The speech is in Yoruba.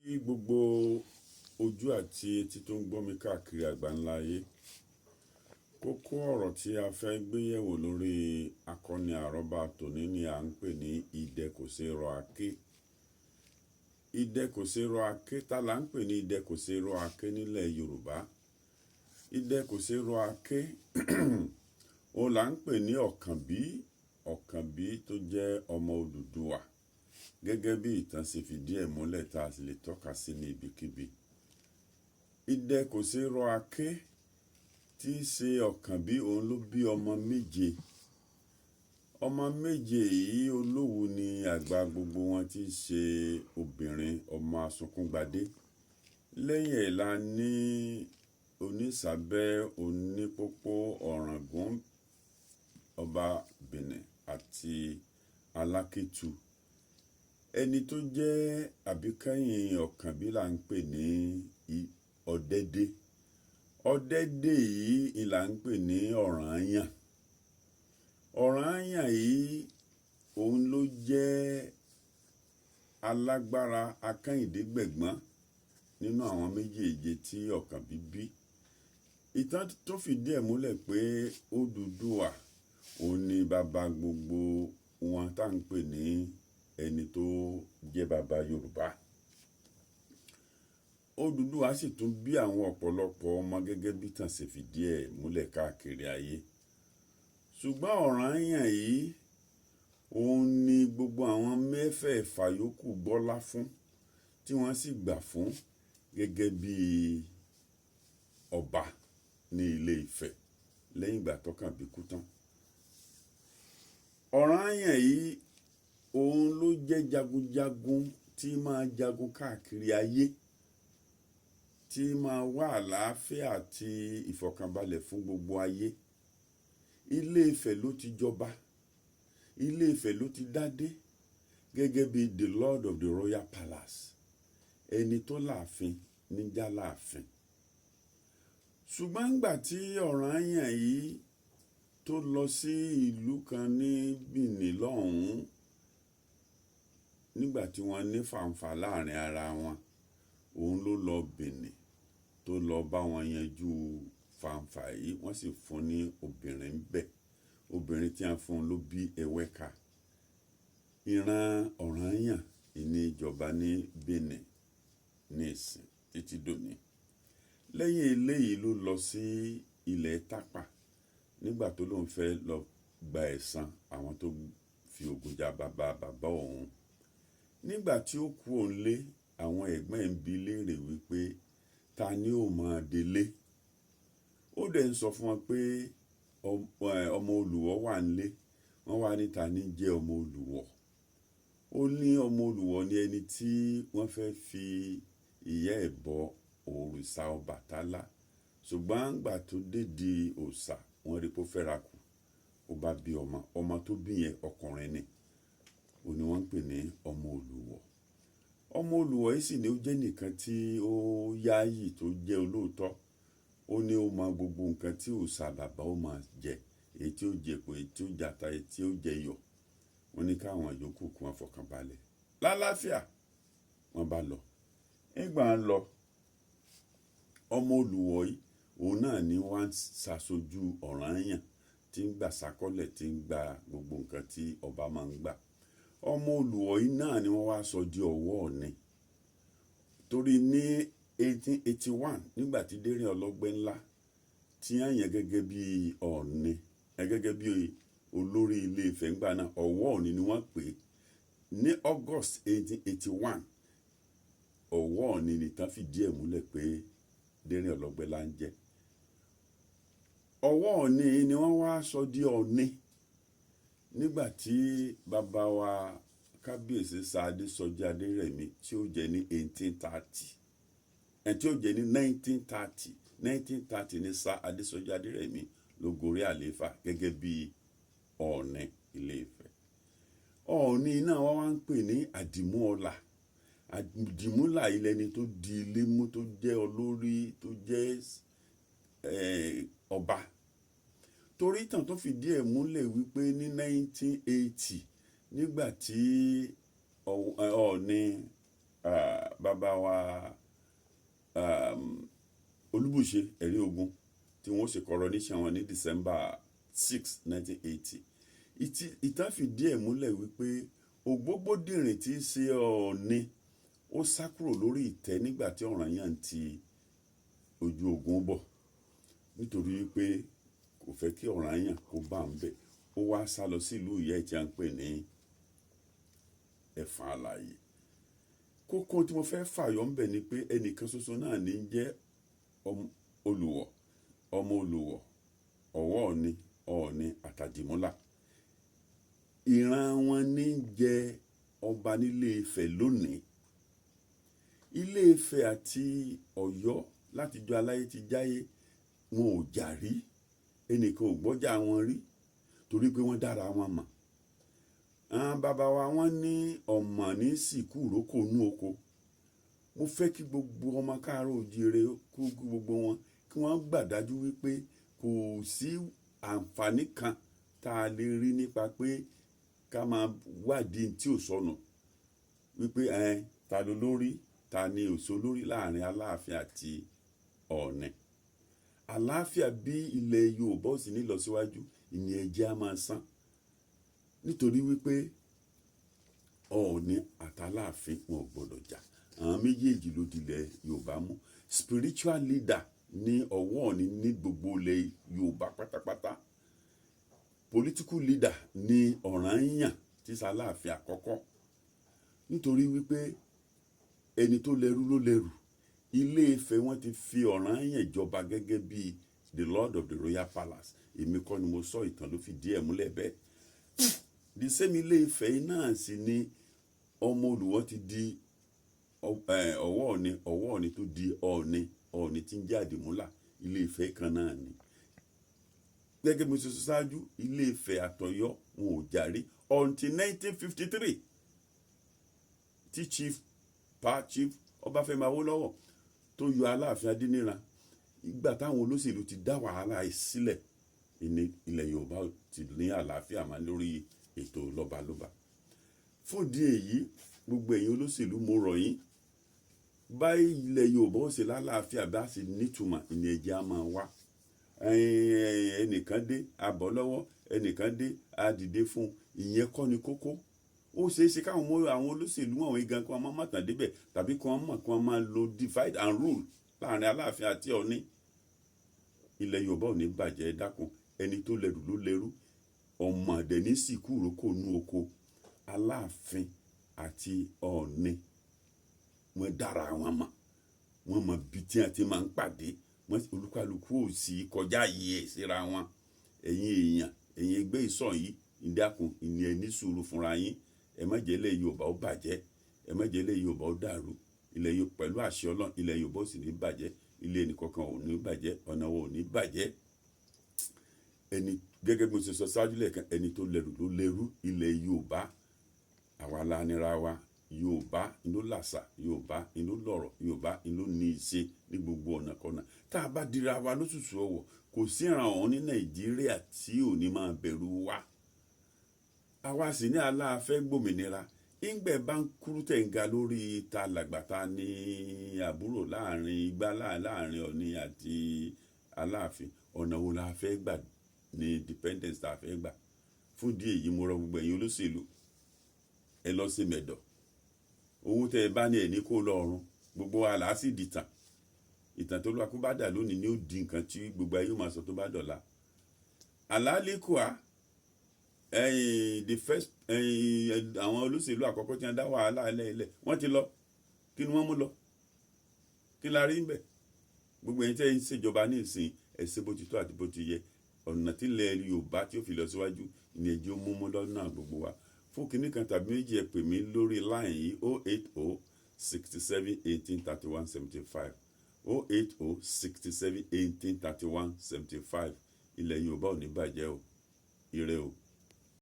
Kí gbogbo ojú àti etí tó ń gbọ́ mi káàkiri àgbáńlá ayé. Kókó ọ̀rọ̀ tí a fẹ́ gbé yẹ̀wò lórí akọni àrọ́bá tòní ni à ń pè ní Idẹ kò ṣe rọ aké. Idẹ kò ṣe rọ aké, ta là ń pè ní idẹ kò ṣe rọ aké nílẹ̀ Yorùbá? Idẹ kò ṣe rọ aké, òun là ń pè ní Ọ̀kànbí, Ọ̀kànbí tó jẹ́ ọmọ Odùduwà. Gẹ́gẹ́ bí ìtàn ṣe fìdí ẹ̀ múlẹ̀ tá a sì lè tọ́ka sí ní ibikíbi. Idẹ kò ṣe rọ aké tí í ṣe Ọ̀kànbí, òun ló bí ọmọ méje. Ọmọ méje yìí, Olówu ni àgbà gbogbo wọn tí í ṣe obìnrin, ọmọ Asunkúngbadé. Lẹ́yìn ẹ̀ la ní Onísàbẹ́, Onípópó, Ọ̀ràngún, ọba Benin àti Alákétu. Ẹni tó jẹ́ àbíkẹ́yìn Ọ̀kànbí là ń pè ní Ọ̀dẹ́dẹ́. Ọ̀dẹ́dẹ́ yìí là ń pè ní Ọ̀rànyàn. Ọ̀rànyàn yìí òun ló jẹ́ alágbára akẹ́hìndégbẹ̀gbọ́n nínú àwọn méjèèje tí Ọ̀kànbí bí. Ìtàn tó fìdí ẹ̀ múlẹ̀ pé Odùduwà òun ni bàbá gbogbo wọn tá ń pè ní ẹni tó jẹ́ bàbá Yorùbá. Odùduwà sì tún bí àwọn ọ̀pọ̀lọpọ̀ ọmọ gẹ́gẹ́ bí ìtàn ṣe fìdí ẹ̀ múlẹ̀ káàkiri ayé. Ṣùgbọ́n Ọ̀rànyàn yìí òun ni gbogbo àwọn mẹ́fẹ̀ẹ̀fà yòókù gbọ́lá fún, tí wọ́n sì gbà fún gẹ́gẹ́ bí ọba ní Ilé Ifẹ̀ lẹ́yìn ìgbà tọ́kànbí kú tán. Ọ̀rànyàn yìí òun ló jẹ́ jagunjagun tí máa jagun káàkiri ayé, tí máa wá àlàáfíà àti ìfọ̀kànbalẹ̀ fún gbogbo ayé. Ilé Ifẹ̀ ló ti jọba, Ilé Ifẹ̀ ló ti dádé gẹ́gẹ́ bí the Lord of the Royal Palace, ẹni tó láàfin níjà láàfin. Ṣùgbọ́n ńgbà tí Ọ̀rànyàn yìí tó lọ sí ìlú kan ní Benin lọ́hùn-ún, nígbà tí wọ́n ní fàǹfà láàrin ara wọn, òun ló lọ Benin tó lọ bá wọn yanjú fàǹfà yìí, wọ́n sì fún ní obìnrin bẹ́ẹ̀. Obìnrin tí wọ́n fún un ló bí Eweka. Ìran Ọ̀rànyàn ìní ìjọba ní Benin ní ìsìn títí dòní. Lẹ́yìn eléyìí ló lọ sí ilẹ̀ Tápà nígbà tó lóun fẹ́ lọ gba ẹ̀san àwọn tó fi ogun jà bàbá bàbá òun. Nígbà tí ó kú òun lé, àwọn ẹ̀gbọ́n ẹ̀ ń bi léèrè wípé ta ni ó máa délé. Ó dẹ̀ ń sọ fún wọn pé ọmọ Olùwọ̀ wà nílé. Wọ́n wá ní ta ní jẹ́ ọmọ Olùwọ̀. Ó ní ọmọ Olùwọ̀ ni ẹni tí wọ́n fẹ́ fi ìyá ẹ̀ bọ òrìṣà Ọbàtálá. Ṣùgbọ́n ìgbà tó dé di òòṣà, wọ́n rí pé ó fẹ́ra kù. Ó bá bí ọmọ, ọmọ tó bí yẹn ọkùnrin ni. Òun ni wọ́n ń pè ní ọmọ Olùwọ̀. Ọmọ Olùwọ̀ yìí sì ni ó jẹ́ nìkan tí ó yááyì, tó jẹ́ olóòótọ́. Ó ní ó mọ gbogbo nǹkan tí òòṣà bàbá ó máa jẹ, èyí tí ó jẹ epo, èyí tí ó jẹ ata, èyí tí ó jẹ iyọ̀. Wọ́n ní káwọn yòókù kí wọ́n fọkàn balẹ̀. Lálàáfíà wọ́n bá lọ. Nígbà ń lọ, ọmọ Olùwọ̀ yìí òun náà ni wọ́n ń ṣàṣojú Ọ̀rànyàn tí ń gbà sákọ́lẹ̀, tí ń gba gbogbo nǹkan tí ọba máa ń gbà. Ọmọ Olùwọ̀ yìí náà ni wọ́n wá sọ di Ọ̀wọ́ Ọ̀ọ̀ni. Torí ní 1881, nígbà tí Dérin Ọlọ́gbẹ́ ńlá tí wọ́n yàn gẹ́gẹ́ bí Ọ̀ọ̀ni, gẹ́gẹ́ bí olórí Ilé Ifẹ̀ ńgbà náà, Ọ̀wọ́ Ọ̀ọ̀ni ni wọ́n pè é. Ní August 1881, Ọ̀wọ́ Ọ̀ọ̀ni nìtàn fìdí ẹ̀ múlẹ̀ pé Dérin Ọlọ́gbẹ́ là ń jẹ́. Ọ̀wọ́ Ọ̀ọ̀ni ni wọ́n wá sọ di Ọ̀ọ̀ni nígbà tí bàbá wa Kábíyèsí Sir Adésọjí Adérẹ̀mí tí ó jẹ́ ní 1830, ẹ̀ tí ó jẹ́ ní 1930, 1930 ní Sir Adésọjí Adérẹ̀mí ló gorí àlééfà gẹ́gẹ́ bí Ọ̀ọ̀ni Ilé Ifẹ̀. Ọ̀ọ̀ni náà wọ́n wá ń pè ní Àdìmúọlà. Àdìmúlà ilẹ̀ ni tó di ilé mú, tó jẹ́ olórí, tó jẹ́ ọba. Torí ìtàn tó fìdí ẹ̀ múlẹ̀ wípé ní 1980, nígbà tí Ọ̀ọ̀ni bàbá wa Olúbùṣe Ẹ̀rí Ogun, tí wọ́n ṣe coronation wọn ní December 6, 1980. Ìtàn fìdí ẹ̀ múlẹ̀ wípé Ògbógbódìrìn tí í ṣe Ọọ̀ni, ó sá kúrò lórí ìtẹ́ nígbà tí Ọ̀rànyàn ti ojú ogun bọ̀, nítorí wípé kò fẹ́ kí Ọ̀rànyàn kó bá ń bẹ̀. Ó wá sá lọ sí ìlú ìyá ẹ̀ tí a ń pè ní Ẹ̀fọ̀n Alààyè. Kókó tí mo fẹ́ fàyọ ń bẹ̀ ni pé ẹnìkan ṣoṣo náà ní jẹ́ Olùwọ̀, ọmọ Olùwọ̀, Ọ̀wọ́ Ọ̀ọ̀ni, Ọ̀ọ̀ni àtàdìmúlà. Ìran wọn ní jẹ ọba nílé Ifẹ̀ lónìí. Ilé Ifẹ̀ àti Ọ̀yọ́ látijọ́ aláyé ti jáyé, wọn ò jà rí, ẹnìkan ò gbọ́jà wọn rí, torí pé wọ́n dára wọn mọ̀. Àwọn bàbá wa, wọ́n ní ọmọ ní sìnkú ìrókò nú oko. Mo fẹ́ kí gbogbo ọmọ káàárọ̀ oòjíire, kú gbogbo wọn, kí wọ́n gbà dájú wípé kò sí àǹfààní kan tá a lè rí nípa pé ká máa wádìí tí ò sọnù, wípé ẹ ta ló lórí, ta ni òṣò lórí láàrin Aláàfin àti Ọ̀ọ̀ni. Àlàáfíà bí ilẹ̀ Yorùbá ò sì ní lọ síwájú, ìní ẹ̀jẹ̀ á máa sán, nítorí wípé Ọ̀ọ̀ni àtàláàfin wọn ò gbọdọ̀ jà. Àwọn méjèèjì ló dilẹ̀ Yorùbá mú. Spiritual leader ní ọwọ́ Ọ̀ọ̀ni ní gbogbo ilẹ̀ Yorùbá pátápátá. Political leader ní Ọ̀rànyàn tí sàláàfin àkọ́kọ́, nítorí wípé ẹni tó lẹ́rú ló lẹ́rù. Ilé Ifẹ̀, wọ́n ti fi Ọ̀rànyàn jọba gẹ́gẹ́ bí the lord of the royal palace. Èmi kọ́ ni mo sọ, ìtàn ló fi díẹ̀ múlẹ̀ bẹ́ẹ̀. The same Ilé Ifẹ̀ yìí náà sì ni ọmọ Olùwọ́ ti di Ọ̀wọ́ Ọ̀ọ̀ni, Ọ̀wọ́ Ọ̀ọ̀ni tó di Ọ̀ọ̀ni, Ọ̀ọ̀ni tí ń jẹ́ Àdìmúlà. Ilé Ifẹ̀ kan náà ni. Gẹ́gẹ́ bí mo ṣe sọ ṣáájú, Ilé Ifẹ̀ àtọ̀yọ́ wọn ò jà rí until 1953, tí Chief Pa Chief Ọbáfẹ́mi Awólọ́wọ̀ tó yọ Aláàfin Adéníran. Ìgbà táwọn olóṣèlú ti dá wàhálà sílẹ̀ ní ilẹ̀ Yorùbá ti ní àlàáfíà máa lórí ètò lọ́balọ́ba. Fún ìdí èyí, gbogbo ẹ̀yin olóṣèlú, mo rọ̀ yín, báyìí ilẹ̀ Yorùbá ó ṣe lálàáfíà, bá sì nítumọ̀, ìní ẹ̀jẹ̀ á máa wá. Ẹnìkan dé abọ́ lọ́wọ́, ẹnìkan dé adìde fún, ìyẹn kọ́ ni kókó. Ó ṣeé ṣe káwọn ọmọ àwọn olóṣèlú àwọn igan kí wọ́n má tàn débẹ̀, tàbí kí wọ́n mọ̀ kí wọ́n máa lo divide and rule láàrin Aláàfin àti Ọ̀ọ̀ni. Ilẹ̀ Yorùbá ò ní bàjẹ́. Dákun, ẹni tó lẹ́rù ló lẹ́rú, ọmọ àdẹ ní sìnkú ìrókò nú oko. Aláàfin àti Ọ̀ọ̀ni, wọ́n dára wọn mọ̀, wọ́n mọ ibi tí wọ́n ti máa ń pàdé. Wọ́n olúkálukú ò sí kọjá yìí ẹ̀ síra wọn. Ẹ̀yin èèyàn, ẹ̀yin ẹgbẹ́ ìsọ̀ yìí, ìdákun, ìní ẹ̀ ní sùúrù fúnra yín. Ẹ má jẹ́ ilẹ̀ Yorùbá ó bàjẹ́, ẹ má jẹ́ ilẹ̀ Yorùbá ó dàrú. Ilẹ̀ Yorùbá, pẹ̀lú àṣẹ Ọlọ́run, ilẹ̀ Yorùbá ò sì ní bàjẹ́, ilé ẹnìkankan ò ní bàjẹ́, ọ̀nà wo ò ní bàjẹ́. Ẹni gẹ́gẹ́ bí mo ṣe sọ ṣáájú lẹ́ẹ̀kan, ẹni tó lẹ́rù ló lẹ́rú. Ilẹ̀ Yorùbá, àwa la nira wa. Yorùbá ló làṣà, Yorùbá ló lọ̀rọ̀, Yorùbá ló ní ìṣe ní gbogbo ọ̀nà kọ́nà. Tá a bá dira wa lóṣooṣù ọwọ̀, kò sí ìran ọ̀hún ní Nàìjíríà tí ò ní máa bẹ̀rù wa. Àwa sì ní aláàfẹ́ gbòmìnira. Ìgbẹ́ bá ń kúrú tẹ̀ ń ga lórí ta làgbàta ní àbúrò láàrin igbá, láàrin Ọ̀ọ̀ni àti Aláàfin, ọ̀nà wo la fẹ́ gbà ní independence tá a fẹ́ gbà? Fún ìdí èyí, mo rọ gbogbo ẹ̀yin olóṣèlú, ẹ lọ sí mẹ̀dọ̀. Owó tẹ́ ẹ bá ní ẹ̀ ní kó lọ ọ̀run, gbogbo wa là á sì dìtàn. Ìtàn tó lọ́wọ́ kó bá dà lónìí ni ó di nǹkan tí gbogbo ayé máa sọ tó bá dọ̀la. Àlálẹ́kùá ẹ̀yìn, the first ẹ̀yìn àwọn olóṣèlú àkọ́kọ́ tí wọ́n dá wàhálà ilẹ̀, wọ́n ti lọ. Kí ni wọ́n mú lọ? Kí la rí ń bẹ̀? Gbogbo ẹ̀yin tẹ́ ń ṣèjọba ní ìsìn, ẹ ṣe bó ti tó àti bó ti yẹ. Ọ̀nà tí ilẹ̀ Yorùbá tí ó fi lọ síwájú ní ẹjẹ́ ó múmú lọ́nà gbogbo wa. Fún kinní kan tàbí méjì, ẹ pè mí lórí line yìí: 080 67 18 31 75, 080 67 18 31 75. Ilẹ̀ Yorùbá ò ní bàjẹ́ o. Ire o.